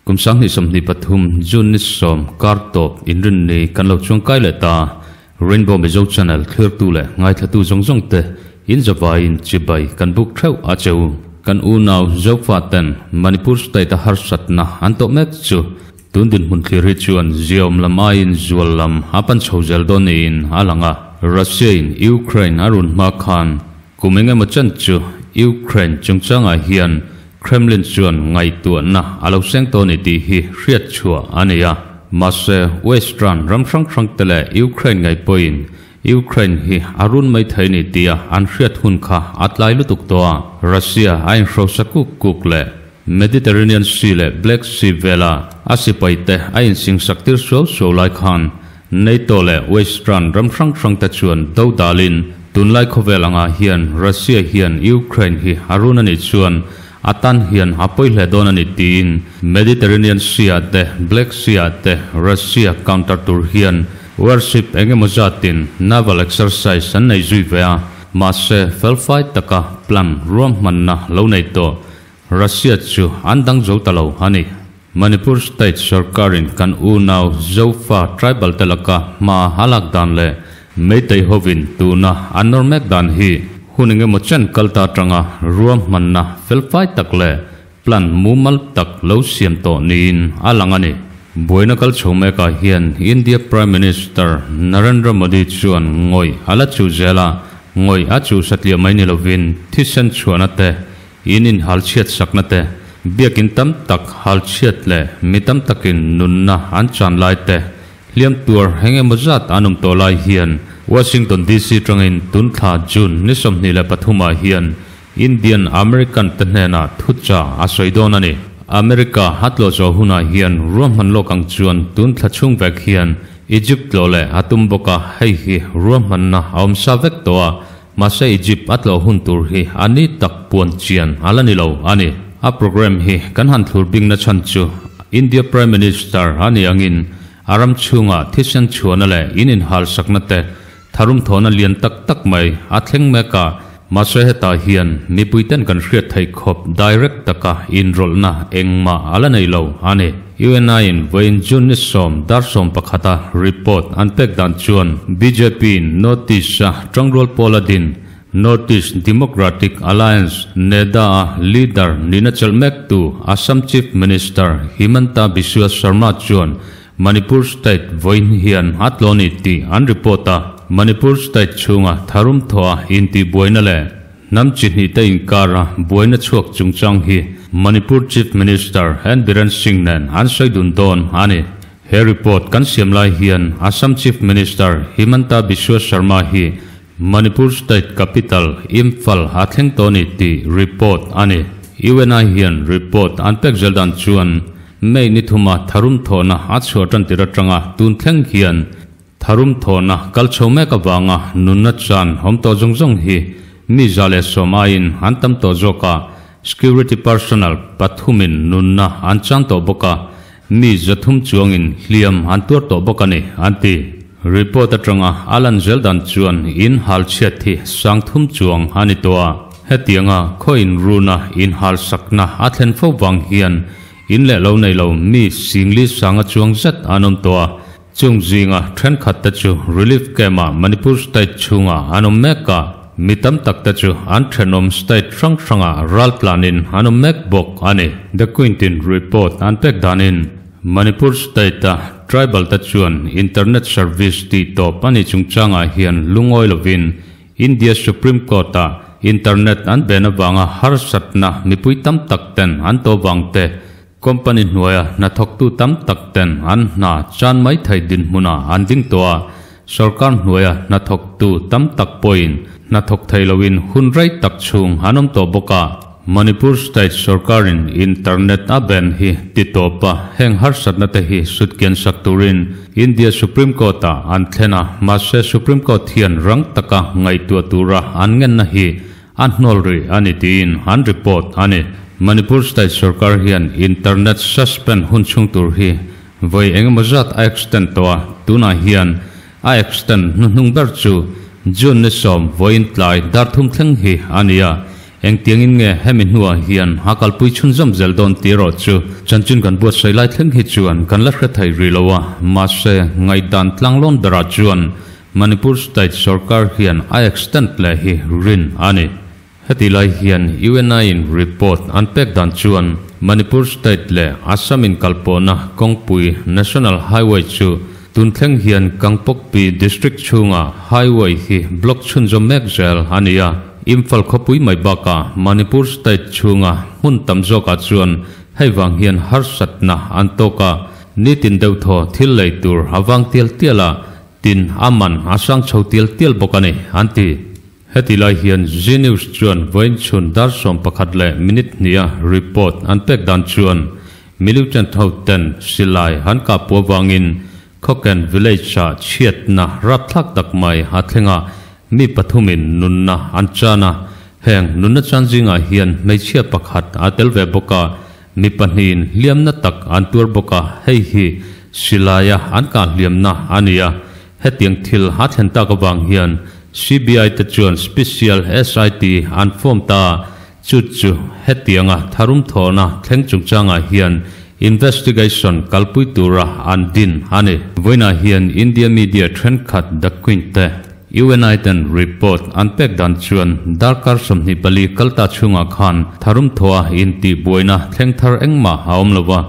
Kum 2023 June ni 10 kar tawp inrinni kan lo chuangkai leh ta. Rainbow Mizo Channel thlirtu leh ngaithlatu zawng zawng te in zavaiin chibai kan buk theuh a che u. Kan unau Zofa ten Manipur state a harsatna an tawh mek chu tun dinhmun thlir hi chuan ziaawm lam aiin zual lam a pan chho zel dawn niin a lang a. Russia in Ukraine a run hma khan kum engemaw chen chu Ukraine chungchangah hian Kremlin chuan ngaihtuahna a lo seng tawh a ni tih hi hriat chhuah a ni a. Mahse, Western ram hrang hrangte leh Ukraine ngei pawhin Ukraine hi a run mai thei a ni tia an hriat hun kha a tlai lutuk tawh a. Russia a inhrosa kuk kuk leh Mediterranean Sea leh Black Sea vela a sipaite a insingsak tir suau suau lai khan NATO leh Western ram hrang hrangte chuan do dalin tunlai khawvel angah hian Russia hian Ukraine hi a run a nih chuan a tan hian a pawi hle dawn a ni tiin Mediterranean Sea-ah te Black Sea-ah te Russia counter tur hian warship eng emaw zatin naval exercise an nei zui ve a, mahse felfai taka plan ruahmanna lo nei tawh Russia chu an dang zo ta lo a ni. Manipur state sorkarin kan unau Zofa tribal te laka hma a lak dan leh Meitei hovin tuna an nawr mek dan hi hun engemaw chen kal ta atanga ruahmanna felfai tak leh plan mumal tak lo siam tawh niin a lang a ni. Buaina kal chho mekah hian India Prime Minister Narendra Modi chuan ngawih a la chuh zel a, ngawih a chuh satliah mai ni lovin thisen chhuahna te In inhal chhiat sakna te, biakin tam tak hal chhiat leh mi tam takin nunna an chan lai te, hliam tuar eng emaw zat an awm tawh lai hian Washington DC tangin tun thla June ni 23 ah hian Indian American te hnenah thucha a sawi dawn a ni. America a tlawh zawh hunah hian ruahman lawk ang chuan tun thla chhung vek hian Egypt tlawh leh a tum bawk a, hei hi ruahmanna a awm sa vek tawh a, Mahse Egypt a tlawh hun tur hi a ni tak puan chian a la ni lo a ni. A programme hi kan han thlur bingna chhan chu India Prime Minister a nih angin a ram chhungah thisen chhuahna leh in inhalsakna te tharum thawhna lian tak tak mai a thleng mek a. Mahse hetah hian mipuiten kan hriat theih khawp direct taka inrawlhna engmah a la nei lo a ni. UNI-in vawiin June ni 10 dar 11 a report an pek dan chuan BJP-in North East-a tangrual pawl a din North East Democratic Alliance, NEDA-a leader nihna chelh mektu Assam Chief Minister Himanta Biswa Sarma chuan Manipur state vawiin hian a tlaw ni tih an report a. Manipur state chhunga tharum thawha intihbuaina leh Hnam chi hnihte inkara buaina chhuak chungchang hi Manipur Chief Minister N Biren Singh nen an sawi dun dawn a ni. He report kan siam lai hian Assam Chief Minister Himanta Biswa Sarma hi Manipur State Capital Imphal a thleng tawh a ni tih report a ni. UNI hian report an pek zel dan chuan May ni thuma tharum thawhna a chhuah tan tir atanga tun thleng hian Tharum thawhna kal chho mek avanga nunna chan awm tawh zawng zawng hi mi 110 aiin an tam tawh zawk a, security personnel pathumin nunna an chan tawh bawk a, mi 300 chuangin hliam an tuar tawh bawk a ni, an ti. Report atanga a lan zel dan chuan in hal chhiat hi 3000 chuang a ni tawh a, hetianga khaw inruna inhal sakna a thlen fo vang hian in leh lo nei lo mi singli sanga chuang zet an awm tawh a, Chung zinga thenkhat te chu relief camp ah Manipur state chhungah an awm mek a, mi tam tak te chu an thenawm state hrang hrangah ral tlanin an awm mek bawk a ni. The Quintin report an pek danin Manipur state a tribal te chuan internet service tih tawp a nih chungchangah hian lungawi lovin India Supreme Court ah internet an ben avanga harsatna mipui tam tak ten an to vang te Company hnuaia hnathawktu tam tak ten an hna chan mai thei dinhmunah an ding tawh a, sorkar hnuaia hnathawktu tam tak pawhin hnathawk thei loin hun rei tak chhung an awm tawh bawk a. Manipur State sorkarin internet a ban hi ti tawp a, heng harsatna te hi sutkian sak turin India Supreme Court ah an thlen a, mahse Supreme Court hian rang taka ngaihtuah tura an ngenna hi A hnawl rih a ni tiin an report a ni. Manipur State sorkar hian internet suspend hun chhung tur hi vawi engemaw zat a extend tawh a, tunah hian a extend hnuhnung ber chu June ni 10 vawiin tlai dar thum thleng hi a ni a. Engtiangin nge hemi hnuah hian a kalpui chhunzawm zel dawn tih erawh chu chanchin kan buatsaih lai thleng hi chuan kan la hre thei rih lo a, mahse ngaihdan tlanglawn berah chuan Manipur state sorkar hian a extend leh hi rin a ni. Heti lai hian UNI in report an pek dan chuan Manipur state leh Assam inkalpawhna kawngpui National Highway chu tun thleng hian Kangpokpi district chhunga highway hi block chhunzawm mek zel a ni a, Imphal khawpui mai bakah Manipur state chhunga hmun tam zawkah chuan hei vang hian harsatna an tawk a, nitin deuhthaw thil lei tur a vang tial tial a, tin a man a sang chho tial tial bawk a ni, an ti. Heti lai hian Zee News chuan vawiin chhun dar 11 leh minute hniha report an pek dan chuan militant ho ten silai an kah puah vangin Khawken village-ah chhiatna rapthlak tak mai a thleng a, mi pathumin nunna an chan a, heng nunna chan zingah hian hmeichhia pakhat a tel ve bawk a, mi pahnihin hliamna tak an tuar bawk a, hei hi silaia an kah hliamna a ni a. Hetiang thil a thlen tak avang hian CBI te chuan Special SIT an form ta a, chu chu hetianga tharum thawhna thleng chungchangah hian investigation kalpui tura an din a ni. Vawiinah hian India media thenkhat The Quint te UNI ten report an pek dan chuan darkar 24 kalta chhungah khan tharum thawha intihbuaina thleng thar engmah a awm lo va,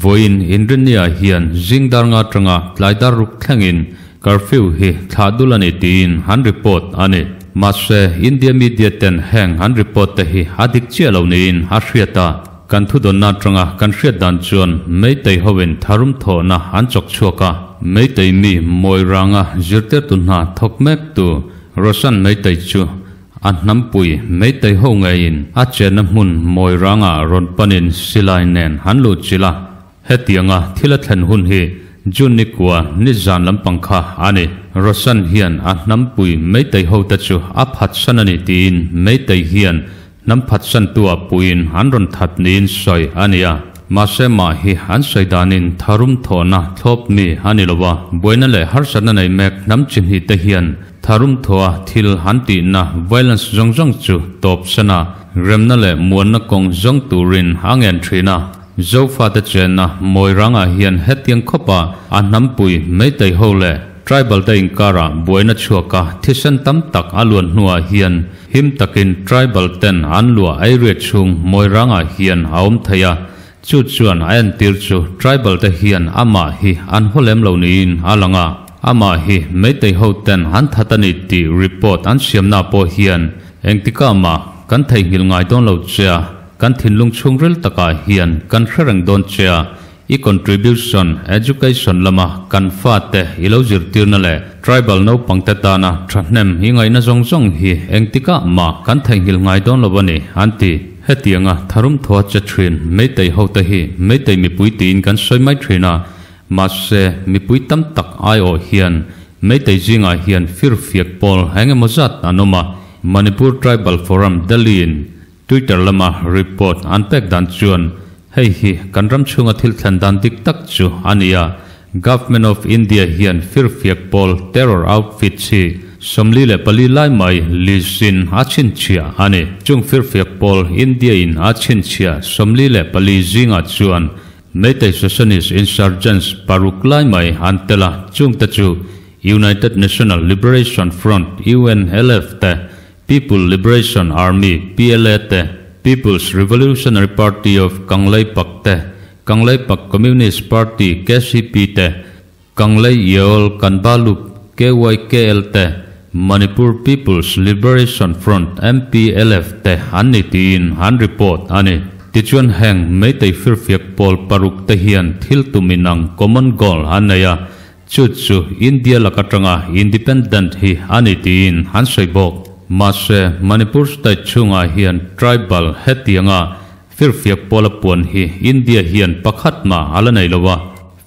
Vawiin Inrinnia hian zing dar nga atanga tlai dar ruk thlengin curfew hi thlah dul a ni tiin an report a ni. Mahse, India media ten heng an report te hi a dik chiah lo niin a hriat a. Kan thudawnna atanga kan hriat dan chuan Meitei hoin tharum thawhna an chawk chhuak a. Meitei mi mawi ranga zirtirtu hna thawk mektu Roshan Meitei chu A hnampui Meitei ho ngeiin a chenna hmun mawi rangah rawn panin silai nen an luh chilh a, hetianga thil a thlen hun hi June ni kua ni zan lampang kha a ni. Roshan hian a hnampui Meitei hote chu a phatsan a ni tiin Meitei hian hnam phatsantua puiin an rawn that niin sawi a ni a. Mahse mah hi an sawi danin tharum thawhna thlawp mi a ni lo a, buaina leh harsatna nei mek hnam chi hnih te hian Tharum thawha thil han tihna violence zawng zawng chu tawp sana remna leh muanna kawng zawng turin a ngen thin a. Zofate chenna mawi rangah hian hetiang khawpa a hnampui Meitei ho leh tribal te inkarah buaina chhuaka thisen tam tak a luan hnuah hian him takin tribal ten an luah area chhung mawi rangah hian a awm thei a, chu chuan a entir chu tribal te hian amah hi an haw lem lo niin a lang a. Amah hi Meitei ho ten an that a ni tih report an siamna pawh hian engtikah mah kan theihnghilh ngai dawn lo che a, kan thinlung chhungril takah hian kan hre reng dawn che a, i contribution education lama kan fate i lo zirtirna leh tribal naupangte tana thahnem i ngaihna zawng zawng hi engtikah mah kan theihnghilh ngai dawn lo a ni, an ti. Hetianga tharum thaw che thin Meitei hote hi Meitei mipui tiin kan sawi mai thin a, Mahse, mipui tam tak aiawh hian Meitei zingah hian firfiak pawl eng emaw zat an awm a, Manipur Tribal Forum Delhi-in Twitter lama report an pek dan chuan hei hi kan ram chhunga thil thlen dan dik tak chu a ni a, Government of India hian firfiak pawl terror outfits hi 44 lai mai list-in a chhinchhiah a ni. Chung firfiak pawl India-in a chhinchhiah 44 zingah chuan Meitei Secessionist Insurgents paruk lai mai an tel a, chungte chu United National Liberation Front, UNLF, te, People Liberation Army, PLA, te, People's Revolutionary Party of Kangleipak te, Kangleipak Communist Party, KCP, te, Kanglei Yeol Kanbalup, KYKL, te, Manipur People's Liberation Front, MPLF, te an ni tiin an report a ni. Tichuan heng Meitei firfiak pawl paruk te hian thil tum inang common goal an nei a, chu chu India lak atanga independent hi a ni tiin an sawi bawk. Mahse, Manipur state chhungah hian tribal hetianga firfiak pawla puan hi India hian pakhat mah a la nei lo a.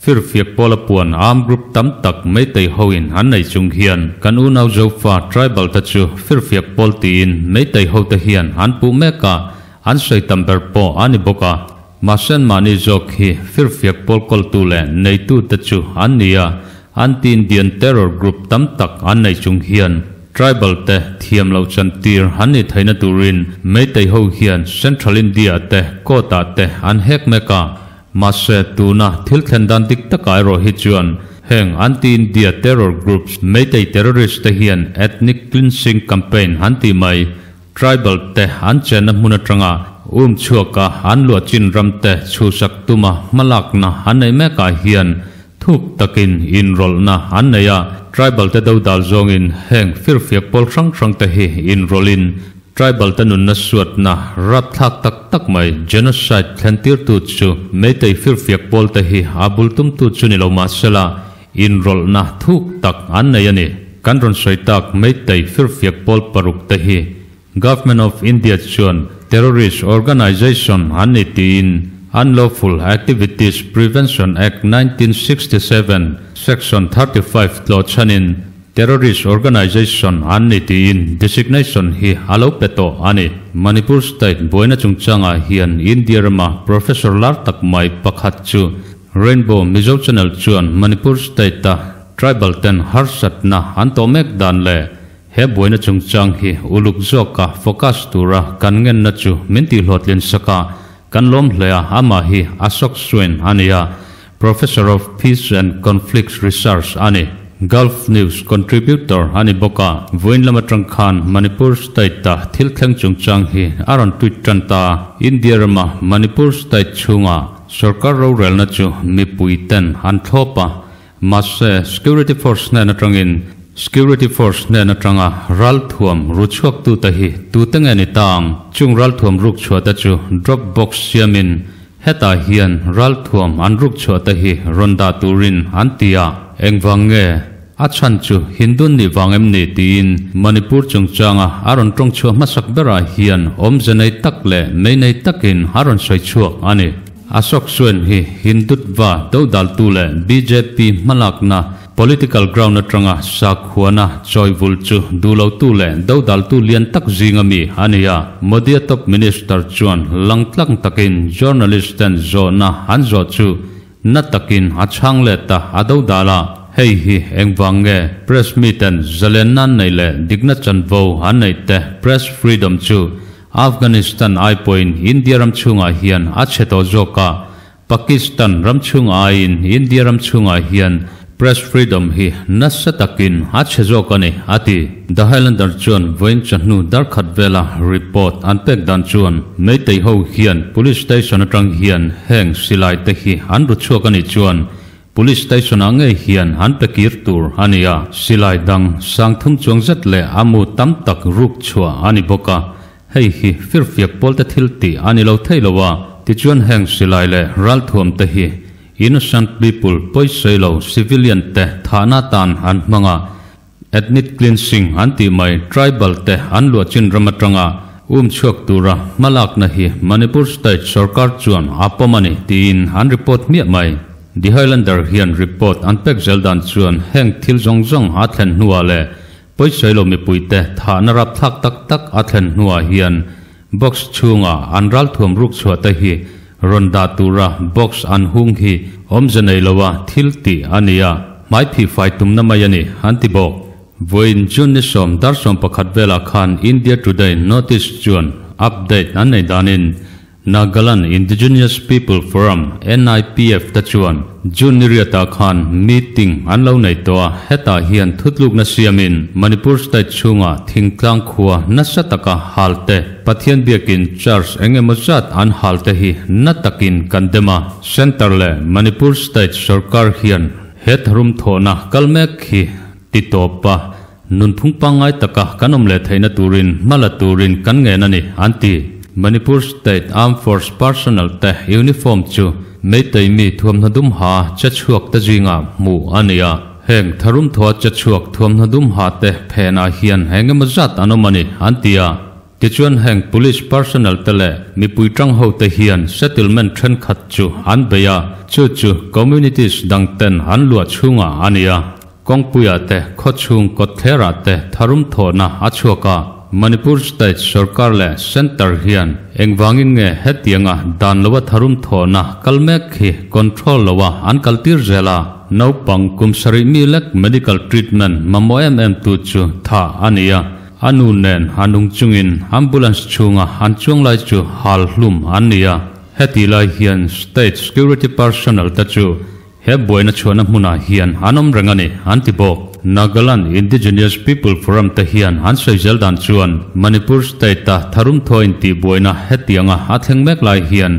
Firfiak pawla puan arm group tam tak Meitei hoin an nei chung hian kan unau Zofa tribal te chu firfiak pawl tiin Meitei hote hian an puh mek a, an sawi tam ber pawh a ni bawk a. Mahse mahni zawk hi firfiak pawl kawltu leh neitu te chu an ni a, anti-Indian terror group tam tak an nei chung hian. Tribal te thiam loh chantir an nih theihna turin Meitei ho hian Central India te court ah te an hek mek a. Mahse tuna thil thlen dan dik takah erawh hi chuan heng anti-India terror groups Meitei terrorist te hian ethnic cleansing campaign an tih mai Tribal te an chenna hmun atanga um chhuaka an luah chin ram te chhuhsak tuma hmalakna an neih mekah hian thuk takin inrawlhna an nei a. Tribal te dodal zawngin heng firfiak pawl hrang hrang te hi inrawlhin tribal te nunna suatna rapthlak tak tak mai genocide thlentirtu chu Meitei firfiak pawl te hi a bul tumtu chu ni lo mahsela Inrawlhna thuk tak an nei a ni. Kan rawn sawi tak Meitei firfiak pawl paruk te hi Government of India chuan Terrorist Organisation an ni tiin Unlawful Activities Prevention Act 1967 Section 35 tlawh chhanin Terrorist Organisation an ni tiin designation hi a lo pe tawh a ni. Manipur State buaina chungchangah hian India rama Professor lar tak mai pakhat chu Rainbow Mizo Channel chuan Manipur State-a tribal ten harsatna an tawh mek dan leh he buaina chungchang hi uluk zawka focus tura kan ngenna chu min tihhlawhtlin sak a, kan lawm hle a, amah hi Ashok Swain a ni a, Professor of Peace and Conflict Research a ni. Gulf News contributor a ni bawk a, vawiin lam atang khan Manipur State-a thil thleng chungchang hi a rawn tweet tan ta a, India rama Manipur State chhunga Sorkar rorelna chu mipui ten an thlawp a, mahse security force hnen atangin security force hnen atanga ralthuam ru chhuaktute hi tute nge ni ta ang? Chung ralthuam ruk chhuahte chu drop box siamin hetah hian ralthuam an ruk chhuahte hi rawn dah turin an ti a, engvang nge? A chhan chu Hindu nih vang em ni tiin Manipur chungchanga a rawn tawng chhuah hmasak berah hian awmze nei tak leh mei nei takin a rawn sawi chhuak a ni. Ashok Swain hi Hindutva dodaltu leh bjp hmalakna political ground atanga sakhuana chawivul chu duhlotu leh dodaltu lian tak zinga mi a ni a. Modi-a top minister chuan langtlang takin journalist ten zawhna an zawh chu Na takin a chhang let a, a do dal a. Hei hi engvang nge press miten zalenna an neih leh dikna chanvo an neih te press freedom chu Afghanistan ai pawhin India ram chhungah hian a chhe tawh zawk a, Pakistan ram chhungah aiin India ram chhungah hian Press freedom hi nasa takin a chhe zawk a ni, a ti. The Highlander chuan vawiin chawhnu darkhat vela report an pek dan chuan Meitei ho hian Police Station atang hian heng silai te hi an ru chhuak a nih chuan Police Station ah ngei hian an pe kir tur a ni a, silai dang sang thum chuang zet leh a mu tam tak ruk chhuah a ni bawk a, hei hi firfiak pawlte thil tih a ni lo thei lo a, tichuan heng silai leh ralthuam te hi Innocent people pawisawi lo civilian te thahna atan an hmang a, ethnic cleansing an tih mai tribal te an luah chin ram atanga um chhuak tura hmalakna hi Manipur state sorkar chuan a pawm a ni tiin an report hmiah mai. The Highlander hian report an pek zel dan chuan heng thil zawng zawng a thlen hnuah leh pawisawi lo mipuite thahna rapthlak tak tak a thlen hnuah hian Box chhunga an ralthuam ruk chhuah te hi rawn dah tura box an hung hi awmze nei loa thil tih a ni a, hmai phih fai tumna mai a ni, an ti bawk. Vawiin June ni sawm dar 11 velah khan India Today notice chuan update an nei danin Nagaland Indigenous People Forum, NIPF, te chuan June ni riatah khan meeting an lo nei tawh a, hetah hian thutlukna siamin Manipur state chhunga thingtlang khua nasa taka hal te, Pathian biakin church eng emaw zat an hal te hi na takin kan dem a, Centre leh Manipur state sorkar hian he tharum thawhna kal mek hi ti tawp a, Nunphung pangngai taka kan awm leh theihna turin hma la turin kan ngen a ni, an ti. Manipur State Armed Force personnel te uniform chu Meitei mi thuamhnaw dum ha che chhuak te zingah hmuh a ni a. Heng tharum thaw che chhuak thuamhnaw dum ha te phenah hian eng emaw zat an awm a ni, an ti a. Tichuan heng police personnel te leh mipui tang ho te hian settlement thenkhat chu an bei a, chu chu communities dang ten an luah chhungah a ni a. Kawngpuiah te, khawchhung kawtthlerah te tharum thawhna a chhuak a. Manipur state sorkar leh centre hian engvangin nge hetianga dan loa tharum thawhna kal mek hi control loa an kaltir zel a? Naupang kum sarih mi lek medical treatment mamawh em em tu chu thah a ni a, a nu nen a nung chungin ambulance chhunga an chuang lai chu hal hlum an ni a. Heti lai hian state security personnel te chu he buaina chhuahna hmunah hian an awm reng a ni, an ti bawk. Nagaland Indigenous People Forum te hian an sawi zel dan chuan Manipur state-a tharum thaw intihbuaina hetianga a thleng mek lai hian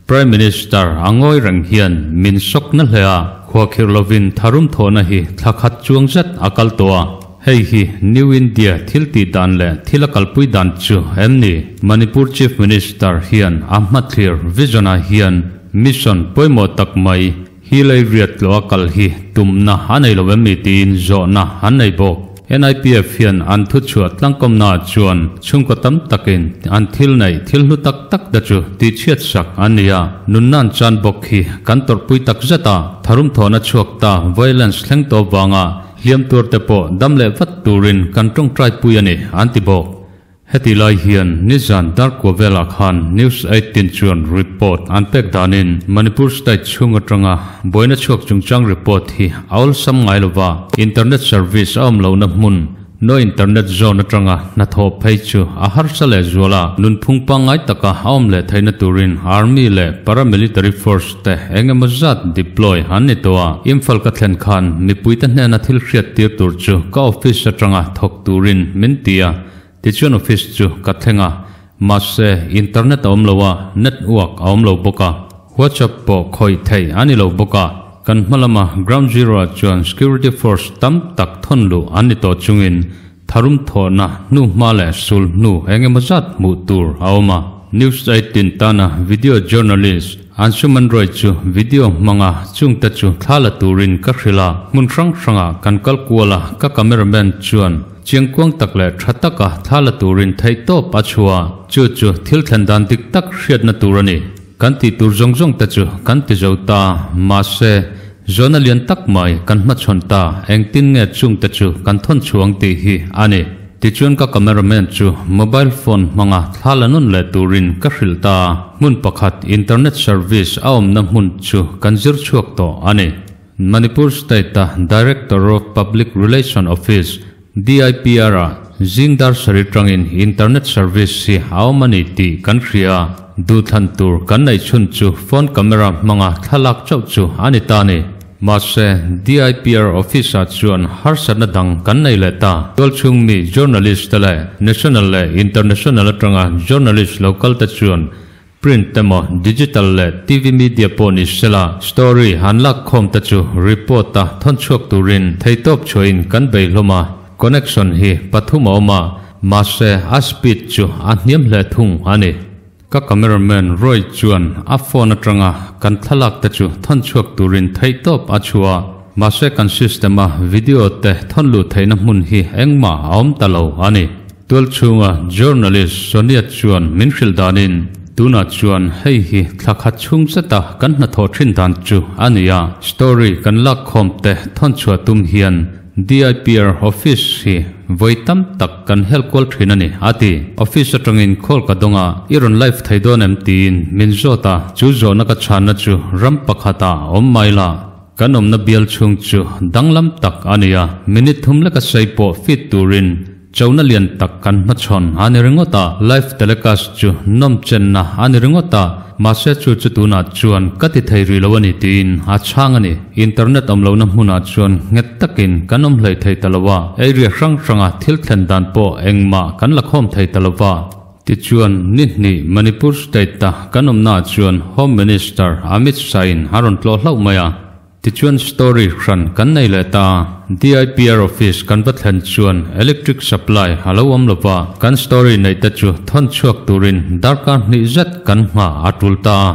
Prime Minister a ngawi reng hian min sawk na hle a, khuakhirh lovin tharum thawhna hi thla khat chuang zet a kal tawh a. Hei hi New India thil tih dan leh thil a kalpui dan chu em ni? Manipur Chief Minister hian a hmathlir vision ah hian mission pawimawh tak mai hi lei riat tlawh a kal hi tumna a nei lo em ni tiin zawhna an nei bawk. NIPF hian an thuchhuah tlangkawmnaah chuan chhungkaw tam takin an thil neih thil hlu tak tak te chu tihchhiat sak an ni a, nunnan chan bawk hi kan tawrhpui tak zet a, tharum thawhna chhuak ta violence thleng tawp vanga hliam tur te pawh dam leh vat turin kan tawngtai pui a ni, an ti bawk. Heti lai hian nizan darkua velah khan News 18 chuan report an pek danin Manipur state chhung atanga buaina chhuak chungchang report hi a awlsam ngai lova, internet service a awm lohna hmun no internet zone atanga hnathawh phei chu a harsa leh zual a, nunphung pangngai taka a awm leh theihna turin army leh paramilitary force te eng emaw zat deploy an ni tawh a. Imphal ka thlen khan mipuite hnena thil hriat tir tur chu ka office atanga thawk turin min ti a, Tichuan office chu ka thleng a, mahse internet a awm lo a, network a awm lo bawk a, WhatsApp pawh khawih theih a ni lo bawk a. Kan hma lama ground zero ah chuan security force tam tak thawn luh an ni tawh chungin tharum thawhna hnu hma leh sul hnu eng emaw zat hmuh tur a awm a. News 18 tana video journalist Anshuman Roy chu video hmanga chungte chu thla la turin ka hrilh a, hmun hrang hrangah kan kal kual a, ka cameraman chuan Chiangkuang tak leh tha taka thla la turin theihtawp a chhuah. Chu chu thil thlen dan dik tak hriatna tur a ni. Kan tih tur zawng zawng te chu kan ti zo ta. Mahse, zawhna lian tak mai kan hmachhawn ta, engtin nge chung te chu kan thawn chhuang tih hi a ni. Tichuan ka cameraman chu mobile phone hmanga thla la nawn leh turin ka hrilh ta. Hmun pakhat internet service a awmna hmun chu kan zir chhuak tawh a ni. Manipur State-a Director of Public Relation Office, DIPR-ah zing dar sarih tangin internet service hi a awm a ni tih kan hria. Duhthlan tur kan neih chhun chu phone camera hmanga thlalak chauh chu a ni ta a ni. Mahse, DIPR office-ah chuan harsatna dang kan nei leh ta. Tualchhung mi journalist te leh national leh international atanga journalist lo kal te chuan Print emaw, digital leh TV media pawh ni sela, story han lak khawm te chu report a thawn chhuak turin theihtawp chhuahin kan bei hlawm a, connection hi pathum a awm a, mahse a speed chu a hniam hle thung a ni. Ka cameraman Roy chuan a phone atanga kan thlalak te chu thawn chhuak turin theihtawp a chhuah a, mahse kan system a video te thawn luh theihna hmun hi engmah a awm ta lo a ni. Tualchhunga journalist Sonia chuan min hrilh danin, Tunah chuan hei hi thla khat chhung zeta kan hnathawh thin dan chu a ni a, story kan lak khawm te thawn chhuah tum hian DIPR office hi vawi tam tak kan hel kual thin a ni, a ti. Office atangin call ka dawng a, i rawn live thei dawn em tiin min zawt a, chu zawhna ka chhanna chu ram pakhatah awm mai la. Kan awmna bial chhung chu danglam tak a ni a, minute thum leka sei pawh feed turin chona lian tak kan hmachhawn a ni ringawt a, live telecast chu nawm chenna a ni ringawt a, mahse chu chu tunah chuan ka ti thei rih lo a ni tiin a chhang a ni. Internet awm lohna hmunah chuan nghet takin kan awm hlei thei ta lo a, area hrang hranga thil thlen dan pawh engmah kan la khawm thei ta lo va. Tichuan, ni hnih Manipur State-a kan awmnaah chuan Home Minister Amit Shah-in a rawn tlawh hlauh mai a. Tichuan story hran kan nei leh ta. DIPR office kan va thlen chuan electric supply a lo awm lo va, kan story neih te chu thawn chhuak turin darkar hnih zet kan nghah a tul ta a.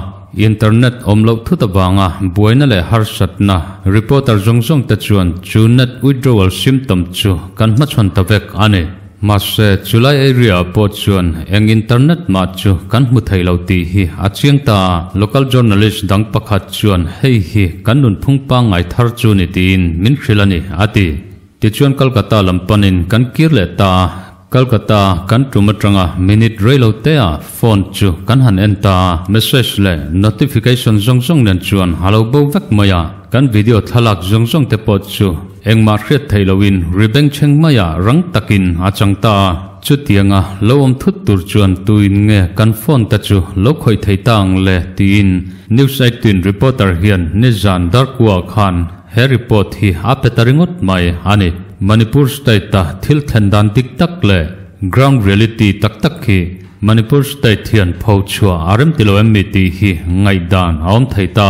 Internet awm loh thut avanga buaina leh harsatna reporter zawng zawng te chuan chu net withdrawal symptom chu kan hmachhawn ta vek a ni. Mahse, chulai area ah pawh chuan eng internet mah chu kan hmu thei lo tih hi a chiang ta a, local journalist dang pakhat chuan hei hi kan nunphung pangngai thar chu ni tiin min hrilh a ni, a ti. Tichuan Kolkata lam panin kan kir leh ta a, Calcutta kan tum atanga minute reilo te ah phone chu kan han en ta a, message leh notification zawng zawng nen chuan a lo bo vek mai a, kan video thlalak zawng zawng te pawh chu engmah hriat theih loin ri bengchheng mai ah rang takin a chang ta a. Chutianga lo awm thut tur chuan tuin nge kan phone te chu lo khawih thei ta ang le tiin News 18 reporter hian nizan darkua khan He report hi a pe ta ringawt mai a ni. Manipur state-a thil thlen dan dik tak leh ground reality tak tak hi Manipur state hian pho chhuah a rem ti lo em mi tih hi ngaihdan a awm thei ta.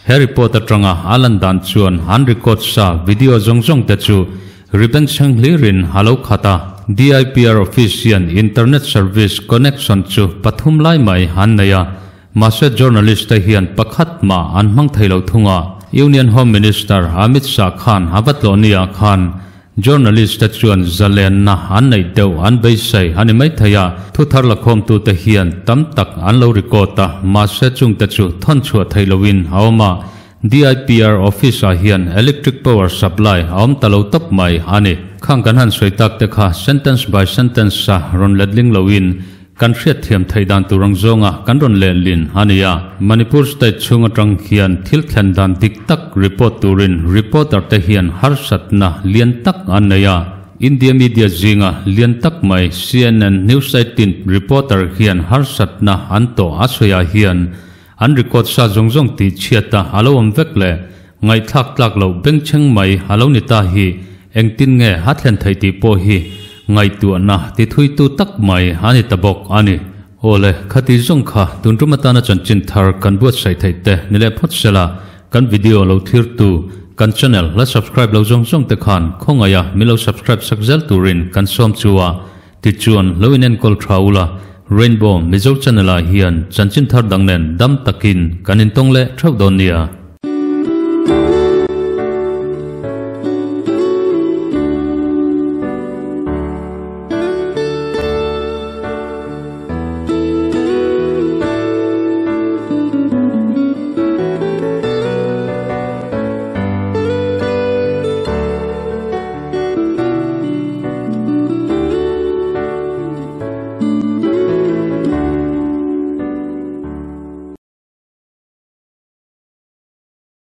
He report atanga a lan dan chuan an record sa video zawng zawng te chu ribbon chheng hlirin a lo khat a. DIPR office hian internet service connection chu pathum lai mai an nei a. Mahse journalist te hian pakhat mah an hmang thei lo thung a, Union Home Minister Amit Shah khan a va tlawh ni ah khan journalist te chuan zalenna an neih deuh an beisei a ni maithei a, thu thar lakhawmtu te hian tam tak an lo record a, mahse chung te chu thawn chhuah theih loin a awm a, DIPR office ah hian electric power supply a awm ta lo tawp mai a ni. Khang kan han sawi tak te kha sentence by sentence a rawn letling loin Kan hriatthiam theih dan tur ang zawnga kan rawn lehlin a ni a. Manipur state chhung atang hian thil thlen dan dik tak report turin reporter te hian harsatna lian tak an nei a. India media zinga lian tak mai CNN News 18 reporter hian harsatna an tawh a sawiah hian an record sa zawng zawng tih chhiata a lo awm vek leh ngaihthlak tlak loh bengchheng mai a lo ni ta hi engtin nge a thlen theih tih pawh hi Ngaihtuahna ti thuitu tak mai a ni ta bawk a ni. Aw le, khati zawng kha tun tum atana chanchin thar kan buatsaih theih te ni leh phawt sela, kan video lo thirtu, kan channel la subscribe lo zawng zawng te khan khawngaiha min lo subscribe sak zel turin kan sawm chu a, tichuan lo inenkawl tha ula, Rainbow Mizo channel ah hian chanchin thar dang nen dam takin kan intawng leh theuh dawn nia.